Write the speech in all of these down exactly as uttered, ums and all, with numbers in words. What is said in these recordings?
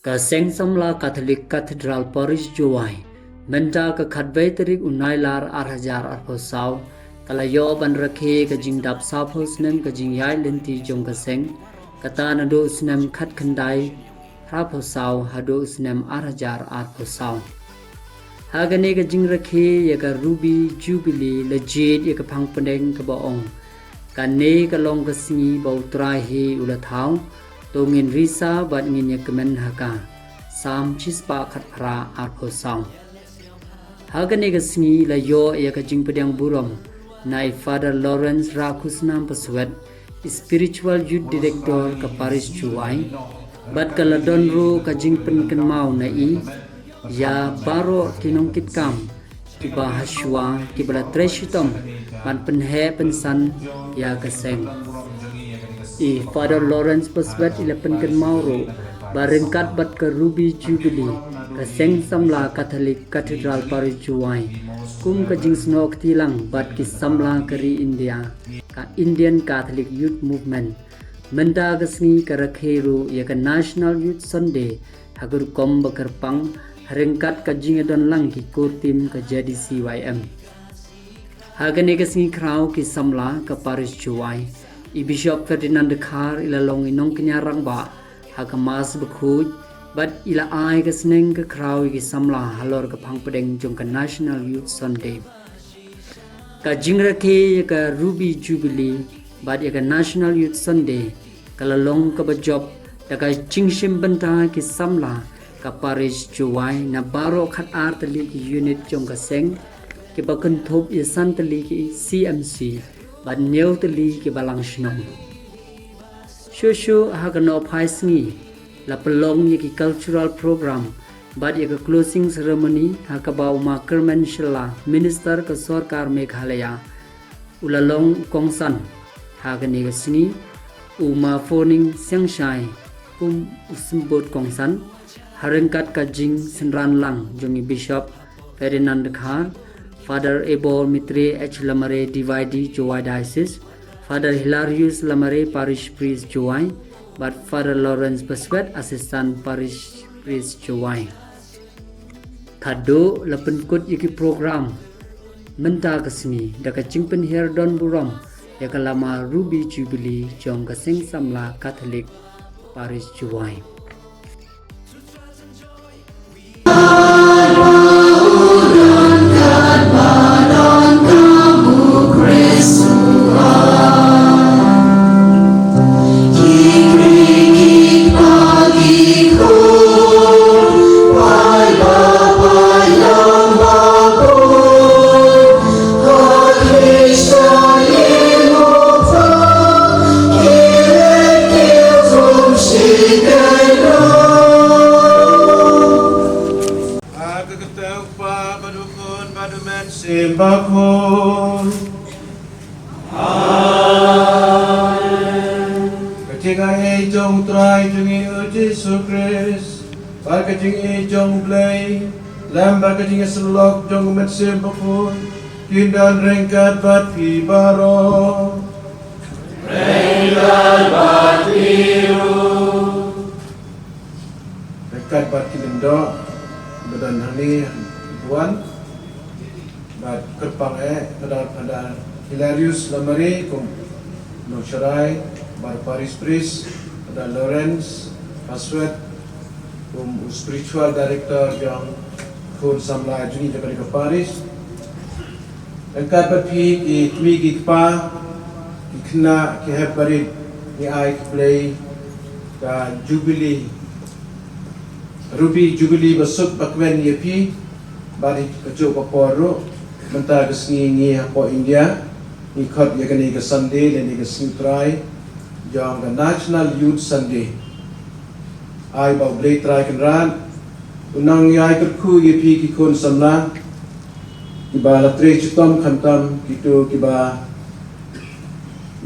Ka Seng Samla Catholic Cathedral Parish Jowai, mynta ka khatwei tarik u Nailar ar hajar arphew saw, ka la ïoh ban rakhe ka jingdap sawphew snem ka jingïaid lynti jong ka seng, kata naduh u snem khatkhyndai phraphew saw haduh u snem ar hajar arphew saw. Ha kane ka jingrakhe ïa ka Ruby Jubilee la jied ïa ka phang pdeng kaba ong: Kane ka long ka sngi ba U Trai hi u la thaw, to ngin risa bad ngin ïakmen ha ka. Salm shispah khatphra, arphew saw. Ha kane ka sngi la ïoh ïa ka jingpdiang burom na i Father Lawrence Rakhusnam Paswet, i Spiritual Youth Director ka Parish Jowai, bad ka la don ruh ka jingpynkynmaw na i ïa baroh ki nongkitkam kiba hashwa kiba la trei shitom ban pynheh pynsan ïa ka seng. I Father Lawrence Paswet i la pynkynmaw ruh ba ryngkat bad ka Ruby Jubilee, ka Seng Samla Catholic Cathedral Parish Jowai, kum ka jingsnoh kti lang bad ki samla ka ri India, ka Indian Catholic Youth Movement, mynta ka sngi ka rakhe ruh ïa ka National Youth Sunday ha ka rukom ba kyrpang, ha ryngkat ka jingïadon lang ki core team ka J D C Y M. Ha kane ka sngi khraw ki samla ka Parish Jowai, i Bishop Ferdinand Dkhar i la long i nongkñia rangbah ha ka Mass bakhuid, bad i la ai ka sneng ka khraw ïa ki samla halor ka phang pdeng jong ka National Youth Sunday. Ka jingrakhe ïa ka Ruby Jubilee bad ïa ka National Youth Sunday ka la long kaba jop da ka jingshim bynta ki samla ka Parish Jowai na baroh khatar tylli ki unit jong ka seng, kiba kynthup ïa san tylli ki C M C bad hynñiew tylli kiba lang shnong. Shuh shuh ha ka nohphai sngi la pynlong ïa ki cultural program bad ïa ka closing ceremony ha kaba u Ma Kyrmen Shylla, Minister ka Sorkar Meghalaya, u la long u kongsan ha kane ka sngi, u Ma Forning Sangshai kum u symbud kongsan, ha ryngkat ka jingsynran lang jong i Bishop Ferdinand Dkhar, Father Ebor Mitre H Lamare D Y D Jowai Diocese, Father Hilarius Lamare Parish Priest Jowai, bad Father Lawrence Paswet Assistant Parish Priest Jowai. Khadduh la pynkut ïa ki program mynta ka sngi da ka jingpynhiar don burom ïa ka lama Ruby Jubilee jong ka Seng Samla Catholic Parish Jowai. Ha ka kyrteng u Kpa bad u Khun bad u Mynsiem Bakhuid. Amen. Ka jingaiei jong u Trai jong ngi u Jisu Khrist, bad ka jingïeit jong u Blei, lem bad ka jingïasyllok jong u Mynsiem Bakhuid, kin don ryngkat bad phi baroh. Ryngkat bad phi ruh. Ryngkat bad ki lyngdoh ba don hangne, buan. Bad kyrpang eh, Father, Father Hilarius Lamare kum nongsharai, bad Parish Priest, Father Lawrence Paswet kum u Spiritual Director jong khun samla jong ngi jong kane ka parish. Ryngkat bad phi ki kmie ki kpa, ki khynnah ki hep barit, ngi ai khublei ka Jubilee, Ruby Jubilee basuk bakmen ïa phi, bad ïa kajuh ka por ruh, mynta ka sngi ngi hapoh India, ngi khot ïa kane ka Sunday, lane ka sngi Trai, jong ka National Youth Sunday. Ai ba U Blei Trai Kynrad un nang ïai kyrkhu ïa phi ki khun samla, kiba la trei shitom khamtam, kito kiba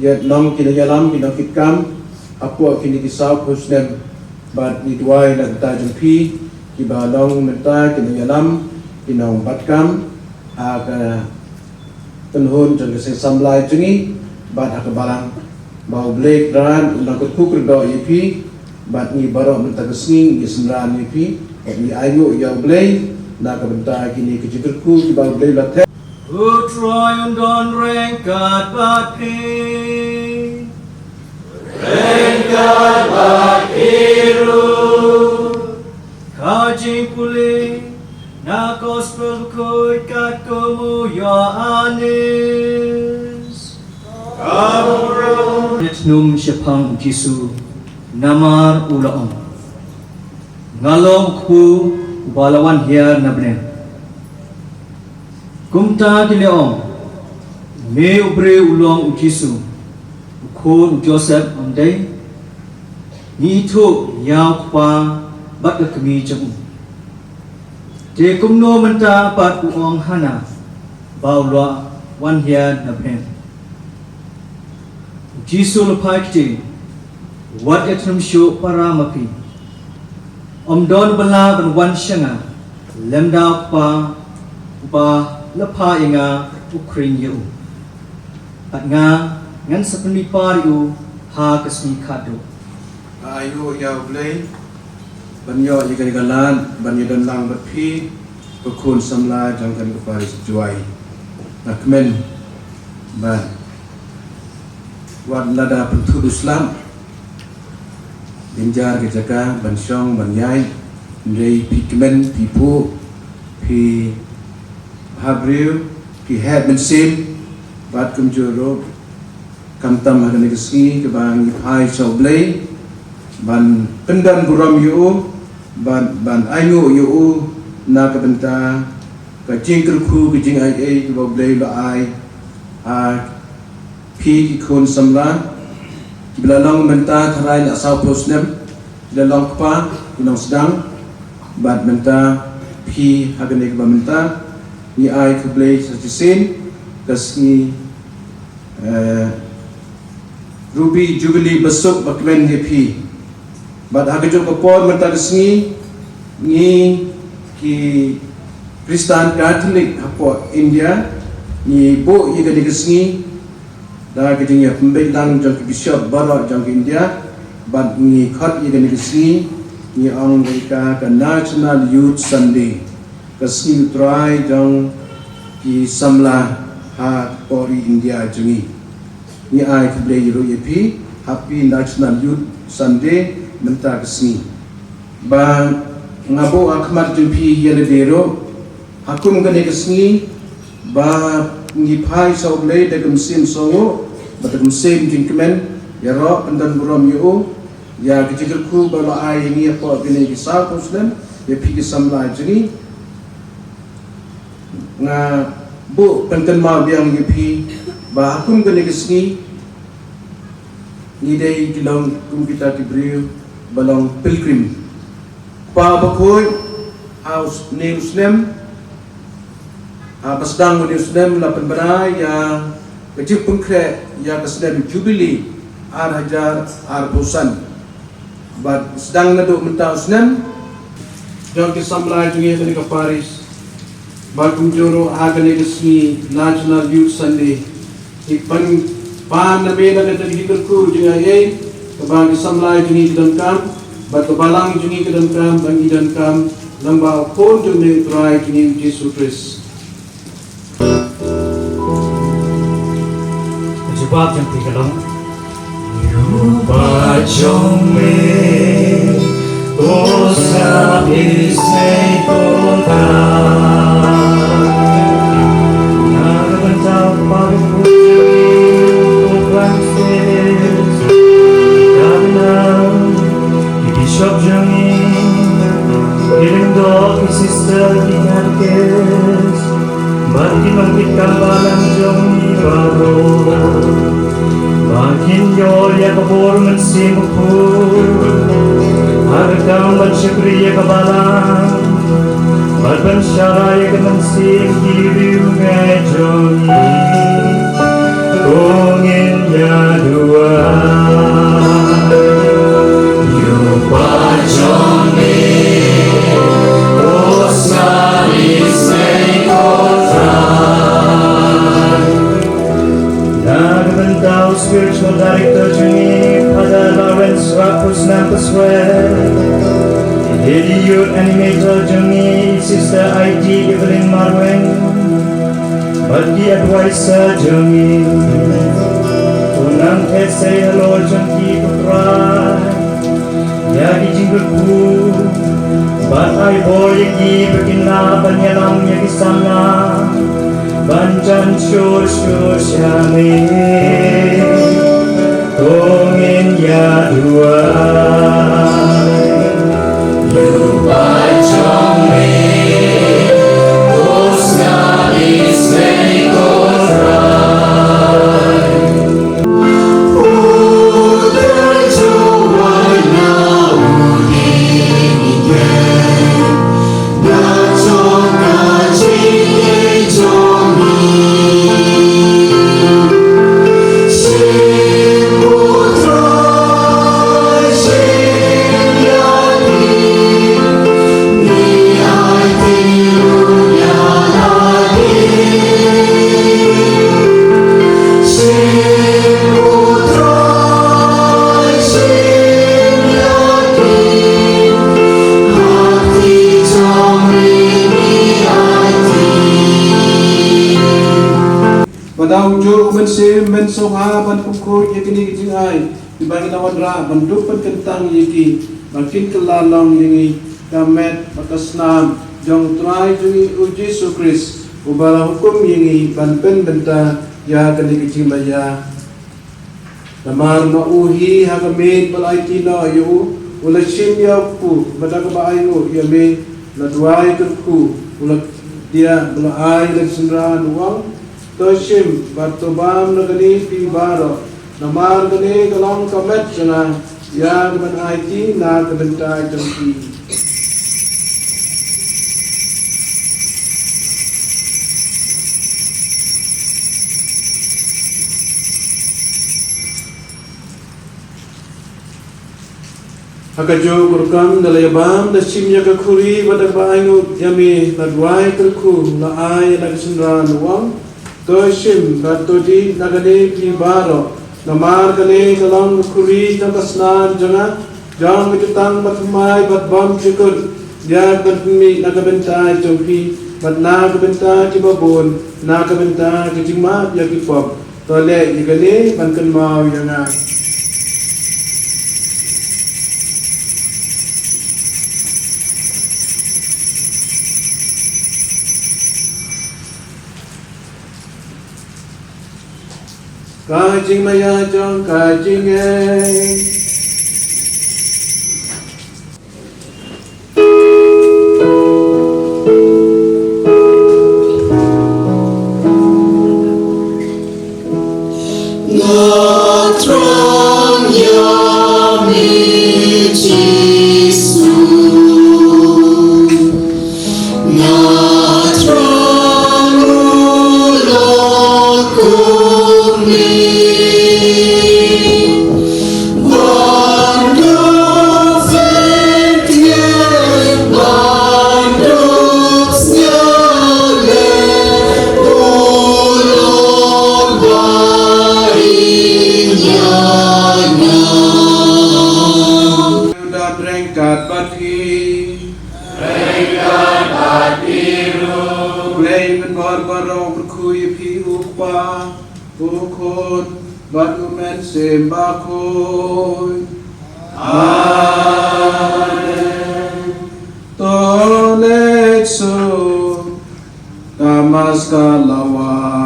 ïa nong ki nongïalam, ki nongkitkam hapoh kine ki sawphew snem, bad ngi duwai na ka bynta jong phi, kiba long mynta ki nongïalam, ki nongbatkam ha ka kynhun jong ka seng samla jong ngi, bad ha ka balang, ba U Blei Trai un nang kyrkhu kyrdoh ïa phi, Bad ngi baroh mynta ka sngi ngi sngewbha ïa phi, bad ngi ainguh ïa U Blei na ka bynta kine ki jingkyrkhu kiba U Blei la thep. U Trai un don ryngkat bad phi. Ryngkat bad phi ruh. Ka jingpule na Gospel Bakhuid katkum u Ïoannis. Ka burom. Rit num shaphang U Jisu namar u la ong, nga long u kpu uba la wan hiar na bneng. Kumta ki la ong, me u briew u long U Jisu, u khun u Joseph ym dei? Ngi ithuh ïa u kpa bad ka kmie jong u. Te kumno mynta pat u ong hana ba u la wan hiar na bneng? U Jisu la phai kti, wat ïa thnum shuh para ma phi. Ym don ba lah ban wan sha nga lymda u kpa uba la phah ïa nga u khring ïa u. Bad nga ngan sa pynmih par ïa u ha ka sngi khatduh. Nga ainguh ïa U Blei ban ïoh ïa kane ka lad ban ïadon lang bad phi, ko khun samla jong kane ka parish Jowai. Nga kmen bad wat lada pynthut u slap, jynjar ka jaka ban shong ban ïaid, hynrei phi kmen, phi phuh, phi bhabriew, phi heh mynsiem, bad kumjuh ruh khamtam ha kane ka sngi kaba ngi phai sha U Blei ban pyndon burom ïa u, ban, ban ainguh ïa u na ka bynta ka jingkyrkhu, ka jingaiei kaba U Blei u la ai ha phi ki khun samla kiba la long mynta tharai la sawphew snem, ki la long kpa, ki long sdang, bad mynta phi ha kane kaba mynta ngi ai khublei sa shisien ka sngi, eh, Ruby Jubilee basuk ba kmen ïa phi. Bad ha kajuh ka por mynta ka sngi ngi ki Khristan Katholik hapoh India ngi buh ïa kane ka sngi da ka jingïapynbeit lang jong ki bishop baroh jong ka India, bad ngi khot ïa kane ka sngi, ngi ong ïa ka ka National Youth Sunday, ka sngi U Trai jong ki samla ha ka ri India jong ngi. Ngi ai khublei ruh ïa phi, Happy National Youth Sunday mynta ka sngi. Ba nga buh ha khmat jong phi ïa lade ruh, ha kum kane ka sngi, ba ngi phai sha U Blei da ka mynsiem sngewnguh bad da ka mynsiem jingkmen, ïaroh pyndon burom ïa u ïa ka jingkyrkhu ba la ai ïa ngi hapoh kine ki sawphew snem, ïa phi ki samla jong ngi. Nga buh pynkynmaw biang ïa phi ba ha kum kane ka sngi ngi dei ki long kum kita ki briew ba long pilgrim. Kpa Bakhuid ha une u snem, ha ba sdang une u snem la pynbna ïa ka jingpynkhreh ïa ka snem Jubilee ar hajar arphew san. Bad sdang naduh mynta u snem jong ki samla jong ngi ha kane ka parish. Bad kumjuh ruh ha kane ka sngi National Youth Sunday, ngi pan, pan na me na kata ka jingkyrkhu jingaiei kaba ki samla jong ngi ki donkam bad ka balang jong ngi ki donkam, ba ngi donkam lyngba u Khun jong ngi U Trai jong ngi U Jisu Khrist. Ka jubab jong phi ka long. Ïa u paid jong me u sngap isynei ko Trai. Na ka bynta u paid u Francis, u Cardinal, ki bishop jong ngi, ki lyngdoh, ki sister, ki katekist, bad ki nongkitkam balang jong ngi baroh, ba kin ïoh ïa ka bor Mynsiem Bakhuid, ha ka kam ban shakri ïa ka balang bad ban shah ïa ka mynsiem ki riewngeit jong ngi. Ko ngin ïa duwai. Ïa u paid jong me u sngap isynei ko Trai. Na ka bynta u spiritual director jong ngi, Father Lawrence Rakhusnam Pascual. Lady Youth Animator jong ngi, Sister Aiti Evelyn Marweng, bad ki advisor jong ngi, u nang theh sei halor jong ki, ko Trai, ïa ki jingkyrkhu, bad ai bor ïa ki ba kin lah ban ïalam ïa ki samla ban jan shuh shuh sha me. To ngin ïa duwai. Ïa u paid jong me, ko sngap isynei ko Trai. Ba da u juh u Mynsiem Mynsong ha ban pynkhruid ïa kine ki jingai, kiba ngi la wanrah ban dup ban kyntang ïa ki, ba kin kylla long ïa ngi ka met bad ka snam jong u Trai jong ngi u Jisu Khrist, uba la hukum ïa ngi ban pynbynta ïa kane ka jingmaïa. Namar ma u hi ha ka miet ba la aiti noh ïa u, u la shim ïa u kpu, bad da kaba ainguh ïa me, la duwai kyrkhu, u la diah bad la ai ïa la ka synran, u ong, to shim bad to bam na kane phi baroh, namar kane ka long ka met jong nga, ïa kaban aiti na ka bynta jong phi. Ha kajuh ka rukom da la ïa bam, da shim ïa ka khuri, bad da kaba ainguh ïa me, la duwai kyrkhu, la ai ïa la ka synran, u ong, to shim bad to dih na kane phi baroh, namar kane ka long ka khuri jong ka snam jong nga, jong ka jutang bathymmai bad bymjukut, ïa kaban pynmih na ka bynta jong phi bad na ka bynta kiba bun, na ka bynta ka jingmap ïa ki pop. To leh ïa kane ban kynmaw ïa nga. Ka jingmaïa jong ka jingngeit. Nga thrang ïa me Jisu. Nga thrang u lok kum me. Ban dup sngewthiang, ban dup sngewleh, u lok ba ïa nga. Dap ryngkat bad phi. Ryngkat bad phi ruh. Blei pynbor baroh kyrkhu ïa phi u Kpa, u Khun, bad u Mynsiem Bakhuid. Amen. To leit suk, ka Maskar la wan.